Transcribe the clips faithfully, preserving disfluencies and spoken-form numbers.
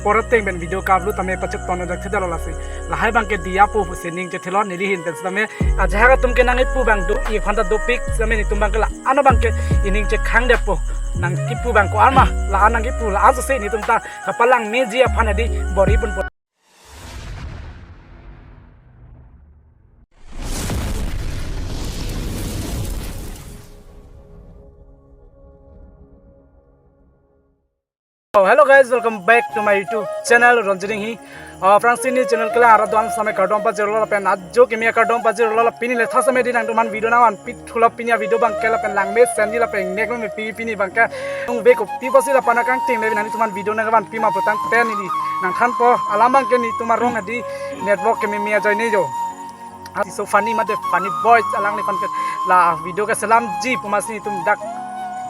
Pura ateng pen video ka-upload tame pachek ton dak theda lo lasi. Lahai abangke diya po pusi ning chethe lo neli ahin pen sitame. Ajahak atum ke nangkepu abang do, i phanta dopik sitame netum abangke la-an abangke ining chekhang detpo. Nangkepu abang ko-an ma, la-an nangkepu, la-an sose netum ta kapalangmeji aphan hedi bor-i ponpo. Oh, hello guys, welcome back to my YouTube channel, Ronjit Enghi. Uh, aphrangsi neli channel kelang arat do-an sitame kardom pajirlo lapen ajo kimi kardom pajirlo lapen pini letha sitame hedi nangtumphan video nangvanpi thulo, pini a-video abangke lapen langme senji lapen nek me pi pini abangke nung ve kopi pusi lapen akangting le nangtumphan video nangvanpi ma putangte neli nangthanpo alam abangke netum arong hedi network kememe ajoine jo. Tisso Funny mate Funny Boy alangliphan ke la video keselamji pu amatsi netum dak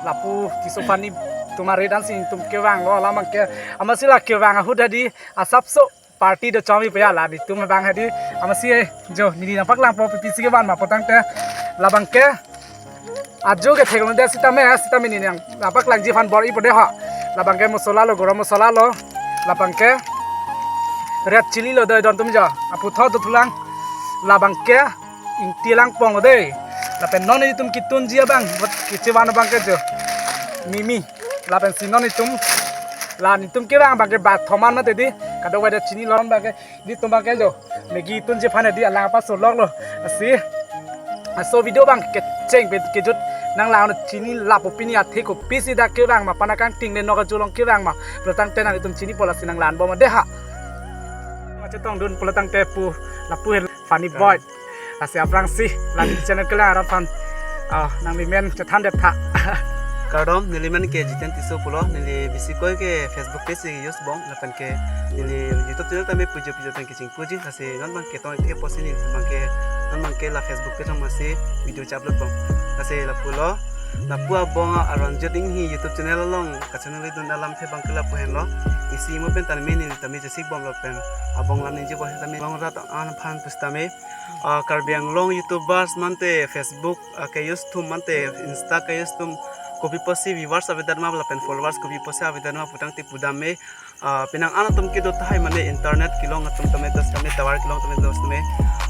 lapu Tisso Funny atum arit ansi netum kevanglo alam abangke amatsi la kevang ahut hedi asapso party do chomi puya la netum abang hedi amatsi, eh, jo neli nangpaklangpo pi pusi kevan ma putangte labangke ajo ke theklongle sitame, sitame neli nangpaklangji aphan bor-ipo dei ha. Labangke masala lo, garam masala lo. Labangke red chilli lo dei don atum jo. Aputhot dothulang. Labangke ingti langpong lo dei. Lapen non netum ketunji abang, but kechevan abangke jo mimi. Lapensi non netum, la netum kevang abangke bathom an mate hedi. Kadokave dak chini lom abangke netum abangke jo Maggi tunji aphan hedi alang apa solok lo. Lasi laso video abang kecheng pen kejut nanglang chini lapu pini athe kopisi dak kevang ma, lapen akangting le nok ajo along kevang ma pulotangte nangtum chinipo lasi nanglangbom dei ha. Machetongdun pulotangte pu lapu he Funny Boy. Lasi aphrangsi la neli channel kelang arat aphan, ah, nanglimen chethan detha. Kardom, nelimen ke Jiten Tisso pulo, neli bisi koi ke Facebook page ke use bom, lapen ke neli YouTube channel tame pujo pujo pen kecheng puji, lasi non abangke tong the pusi neli abangke non abangke la Facebook page along masi video che-upload bom. Lasi lapulo, lapu abong a-Ronjit Enghi YouTube channel along kachiningri dun alamthe abangke lapu henlo. Isi mo pen tame neli tame chesik bom lapen abong lam ningje bom tame long rat an aphan pusitame, ah, Karbi Anglong YouTubers mante Facebook, ah, ke-use atum mante Insta ke-use atum kopi pusi viewers avedet ma lapen followers kopi pusi avedet ma putangte pudam me. Ah, penang an atum kedo tahai mane internet kelong atum tame dos tame tower kelong tame dos tame.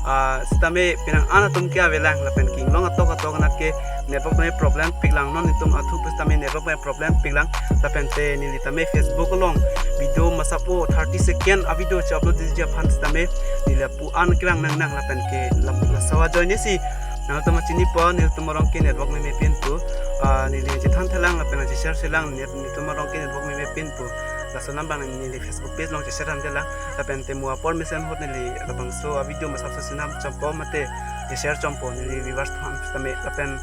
Ah, sitame penang an atum ke avelang lapen kelong atok atok anat ke network tame problem piklang, non netum athu pusitame network tame problem piklang. Lapen te neli tame Facebook along video masapo thirty second a-video che-upload diji aphan sitame neli lapu an kevang nangnang lapen ke la, laso ajoine si nangtum chinipo, netum arong ke network meme pin pu, ah, neli chethan thelang lapen che-share thelang, netum arong ke network meme pin pu. Laso nang abang neli Facebook page along che-share than thelang. Lapen te mo apor mesen ahut neli labangso a-video masap sa sinam chompo mate che-share chompo neli viewers aphan sitame lapen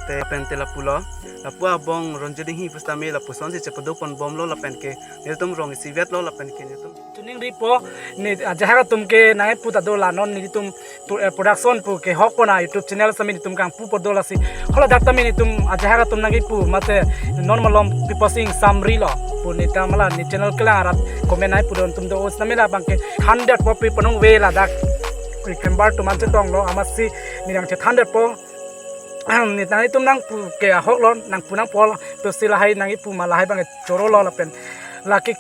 te, lapen te lapulo. Lapu abong Ronjit Enghi pusitame lapuson si chepado pon bomlo lapen ke netum rong isivet lo lapen ke netum. Chiningripo, ne ajahak atum ke nangkepu ta do la non netum Tur El Production pu kehok pon a-YouTube channel sitame netum kangpupo do lasi. Hala dak tame netum ajahak atum nangkepu mate non malom pi pusi ingsamri lo pu neta mala ne channel kelang arat comment nangkepu do atum do, o sitame labangke than detpo pi ponong ve ladak. Remember atum an chetonglo amatsi neli nang chethan detpo. Neta netum nangpu ke ahok lo, nangpu nangpo lo, pusi lahai nangkepu ma lahai abangke choro lo lapen lake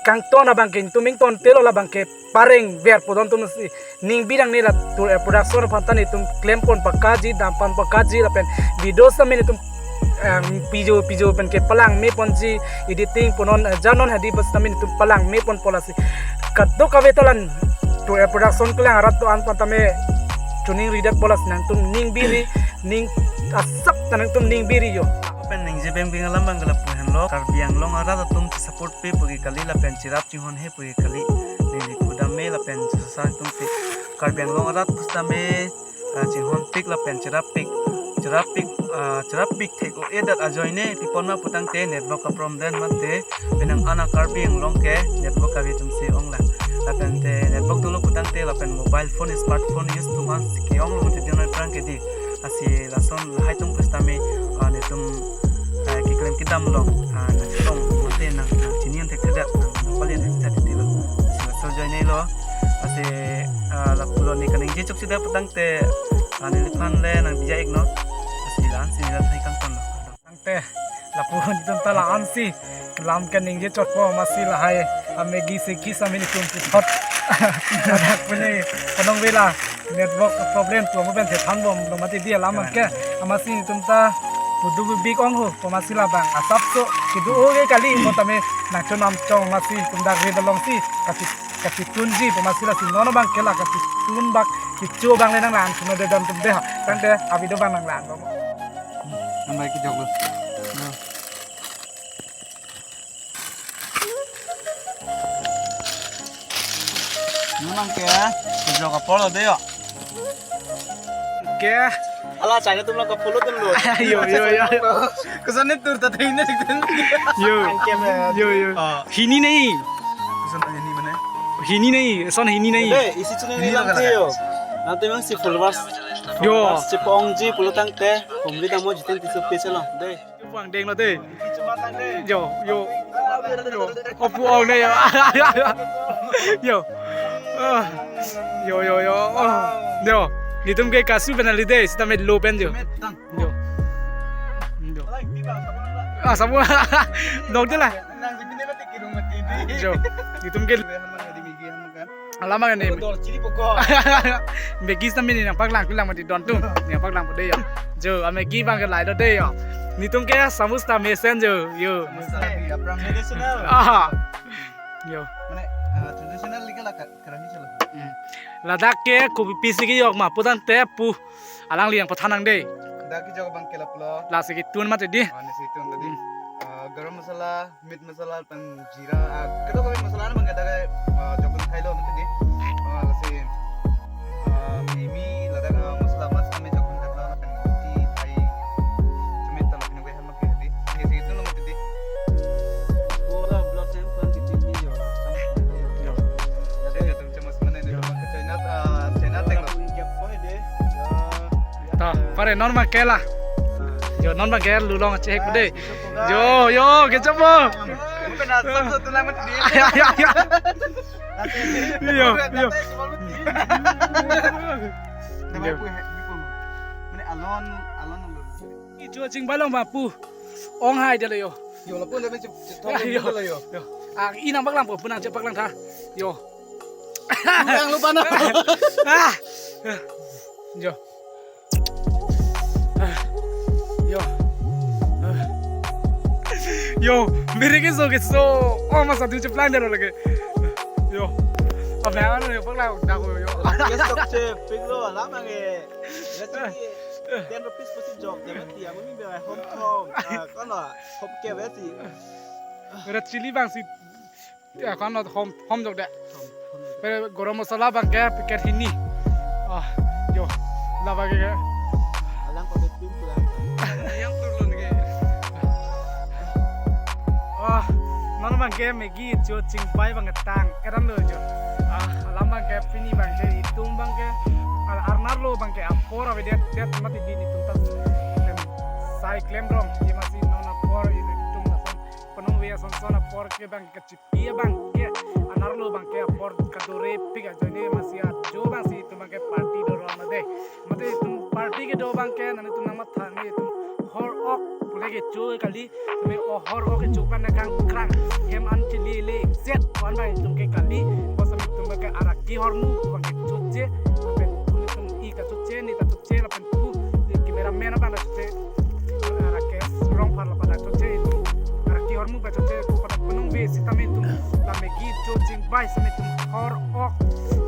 kangton abangke netum ington telo labangke pareng verpo don atum si ning birang ne la Tur El Production aphan ta netum klem pon pakaji, dam pon pakaji lapen video sitame netum, em, pijo pijo pen kepalangme ponji, editing punon, eh, janon hedi bas sitame netum palangme ponpo lasi. Kadokave ta la Tur El Production kelang arat do-an aphan tame chiningri detpo lasi nangtum ning biri, ning asap ta nangtum ning biri jo. Pen ningje beng beng alam abang ke lapu henlo, Karbi Anglong arat atum support pe pu ke kali lapen cherap chinghon he pu ke kali. Neli pudam me lapen sasa atum pe Karbi Anglong arat pusitame, ah, chinghon pik lapen cherap pik. Cherap pik, ah, cherap pik thek-o-edet ajoine pi pon ma putangte network a-problem mate penang an a-Karbi Anglong ke network kave atum si ong lang. Lapen te network dolo putangte lapen mobile phone, smartphone use atum an si ke-ong lo mate dino prang ke di. Lasi lason lahai atum pusitame, ah, netum, ah, keklem kedam along, ah, nangchetong mate nang, nangchini an thekthedet, nang, nangpali an thekthedet titilo. Lasi laso ajoine lo. Lasi, ah, lapulo ne kaningje chokche det putangte, ah, neliphan le nang bijak iknon. Lasi la-an si neli lahai kangton lo. Tangte lapu netum ta la-an si lam kaningje chotpo amatsi lahai A Maggi si kisa mini tum puthot. Adak pune panong vela network problem tu amu ben thethan bom lo mati dia lamang ke. Amatsi tum ta pudu bik ong ho, amatsi labang asap so kidu o ke kali mo tame nangchonam chong amatsi tum dak ri balong si kasi kasi tunji amatsi lasi non abang ke la kasi tun bak kichu abang le nanglang suno de dam tum de ha. Tangte a video abang nanglang bom. Namai kijok lo. Nunang ke, kijok apor lo de yo. Ke. Ala China atum lang kapulot dun lo. Yo, yo, yo, yo. Kusan ne tur ta thai ne dik den. Yo. Angke me. Yo, yo. Ah. Hini nahi. Kusan ta hini mane? Hini nahi, son hini nahi. De, isi chunang hini lang lang ke yo. Nanti mang si followers. Yo. Followers chepongji pulo tangte, humri damo jiten tisu pese lo. De. Yo, puang deng lo de. Yo, yo. Yo. Oh, puang deng yo. Yo. Ah. Yo, yo, yo. Oh. Yo. Nitum ke kasu penalty de, sita met lo pen yo. Yo. Yo. Ah, sabun. Dok je la. Yo. Nitum ke Alam angan ne. Dor chiri poko. Maggi sita mini nangpaklang, kulang mati don tum. Nangpaklang po de yo. Jo, a Maggi abang ke lai do de yo. Nitum ke samosa mesen jo. Yo. Samosa, ya, Prime Traditional. Ah. Yo. Mane, ah, traditional lika la ka-, karani chalo. Hmm. Ladak ke kopi pisi ke yok ma, putangte pu. Alangli nangpathan nang de. Dak kijok abang ke la pulo. Lasi kitun mati di. Ah, nesi kitun tadi. Hmm. Ah, garam masala, meat masala, pen jeera, ah, kedo kedo masala na bang kita ke, ah, jokun thailo mati di. Ah, lasi, ah, mimi, ladak, ah, masala mas kami jokun thailo, pen roti, thai, chumit talo pinu ke ham ke di. Ini sih itu lo mati di. Pura block sem pan di tinggi yo. Yo. Jadi itu cemas mana ini, yo, bang ke China, ah, China tengok. Pun kya poi de. Ya. Ta, pare non abang ke la. Yo, non abang ke lu long chek de. Yo, yo, kechap mo. Bukan asam satu nama tadi. Ya, ya, ya. Yo, yo. Nama ipu, ipu. Mana alon, alon, alon. Ijo chingbai long ma pu. Ong hai de lo yo. Yo, lapu nama cep, cep, yo, lo yo. Yo. Ah, inang paklang po, pu nangchepaklang tha. Yo. Yang lupa na. Ah. Yo. Yo. Yo, biri keso keso. Oh, masa tu cheplang daro lagi. Yo. Apa yang anu yo, paklang dak yo. Yes, tok chepik lo, lama nge. Ten rupees pasi jok, jangan tiang ini biar hom hom. Ah, kono hom ke besi. Red chili abang si ya, kan hom, hom jok de. Hom, hom jok. Pe garam masala abang ke packet hini. Ah, yo, labang ke. Alang pakai pin pulang. Yang turun ke. Ah, non abang ke Maggi jo chingbai abang ke tang. Keran lo jo. Ah, alam abang ke pini abang ke itum abang ke. Al arnar lo abang ke apor avedet det mati di itum tas. Sai klemrong, ye masi non apor itum tas. Penung via son son apor ke abang ke Pi abang ke, arnar lo abang ke apor kadore pik ajoine masi ajo abang si itum abang ke party do rong na de. Mate itum party kedo abang ke, nani itum nangmatha neli itum hor ok pule kecho kali, tumi o hor ok kecho abang na kangkrang, hem an chili le set wan abang itum ke kali, bos itum abang ke arak kehormu abang ke choche, lapen itum i kachoche, ne kachoche, lapen pu, ne cameraman abang kachoche. Arak ke rong phar lapadak choche itum. Arak kehormu abang choche, pu padak penung ve sitame itum. La Maggi jo chingbai sitame itum hor ok.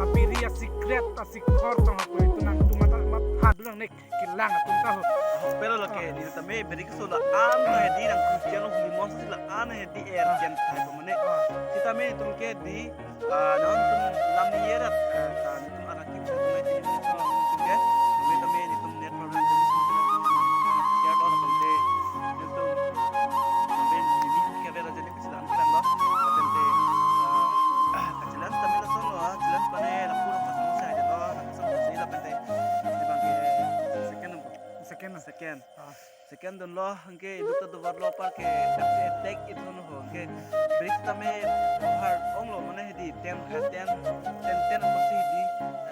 Abiri a secret, a secret tong hapoi itum nangtum mata mat hadu nang nek kelang atum ta ho. Hospital lo ke, di tame biri keso la-an hedi nang Christian lo huli mos la-an hedi er ken thai pemene. Sitame itum ke di Ah, non itum lam ni yerat, eh, ta itum arak kehormu tini itum ke, itum ke, itum net problem tini itum ke, share do, itum ke, itum, itum ke, itum ke, itum ke, itum ke, ah, kachilan kami lason lo, ah, kachilan kami lapu lo, kasong sai de lo, kasong sai lo, itum ke, itum ke, second number. Second. Second. Ah. Second dun lo, anke iduk ta dovar lo apar ke, attack idun ho, anke bridge tame har ong lo mane hedi, ten, eh, ten, ten, ten ang pasti hedi,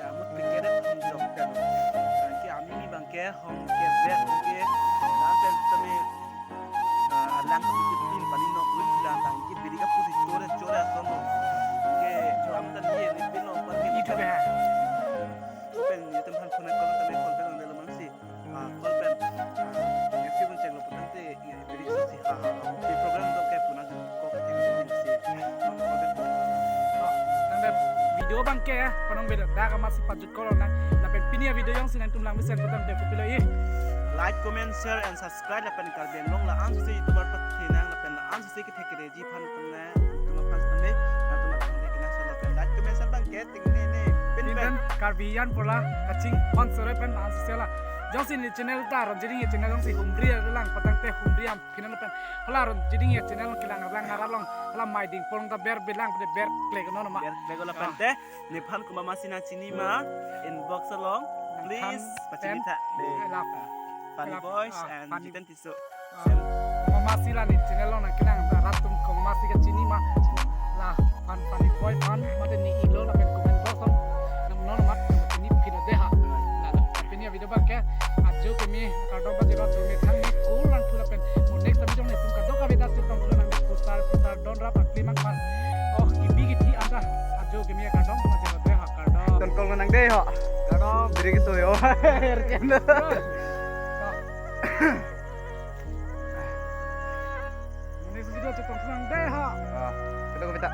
eh, amut pikir hum jok kan. Anke ami ni abang ke, hum ke ber, anke, dan ten tame, eh, alang ke pin pani nok ui lang, anke biri ka pudi chore, chore ason lo. Yo bang ke, panong beda dak amatsi pajut kolong nang. Lapen pini a-video jongsi nangtum lang mesen putangte kopilo i. Like, comment, share and subscribe lapen Karbi Anglong la-an sese YouTuber pathi nang lapen la-an sese kethek kereji aphan tum nangtum aphan sese nangtum aphan sese kenangsot lapen like, comment, share bang ke ting ne ne. Pin Pin pen. Pen Karbi Yan Pola kachingthon sore pen la-an sese la. Jongsi ne channel ta Ronjit Inghi a-channel jongsi humri lang putangte humri am phin lapen. Hala Ronjit Inghi a-channel kelang lang ngarap long. Hala mai ding pon ta ber belang ber klik non ma. Ber klik lapen te. Nephan komat masi nangchini ma inbox along. Please, nangphan pachini pen tha. Dei. Lap. Funny Lap. Boys Ah, and Funny. Jiten Tisso. Ah. Komat masi la ne channel along nangkelang rat atum komat masi kachini ma. La fan Funny Boy fan mate ne ilo lapen comment box along. Nang non mat nangchini phin dei ha. La la. Pini a-video bang ke. Ajo keme kardom pajirlo, ajo keme thank you. Kul lang thu lapen. Mo next time jong netum kadokave ta chetong thu nang pusar pusar don rap akli mang pan. Oh, ibi kithi anta. Ajo keme kardom pajirlo dei ha kardom. Ton kol nang dei ho. Kardom. Diri kiso yo. Erken. Mo next video chetong thu nang dei ha. Ah, kedok kita.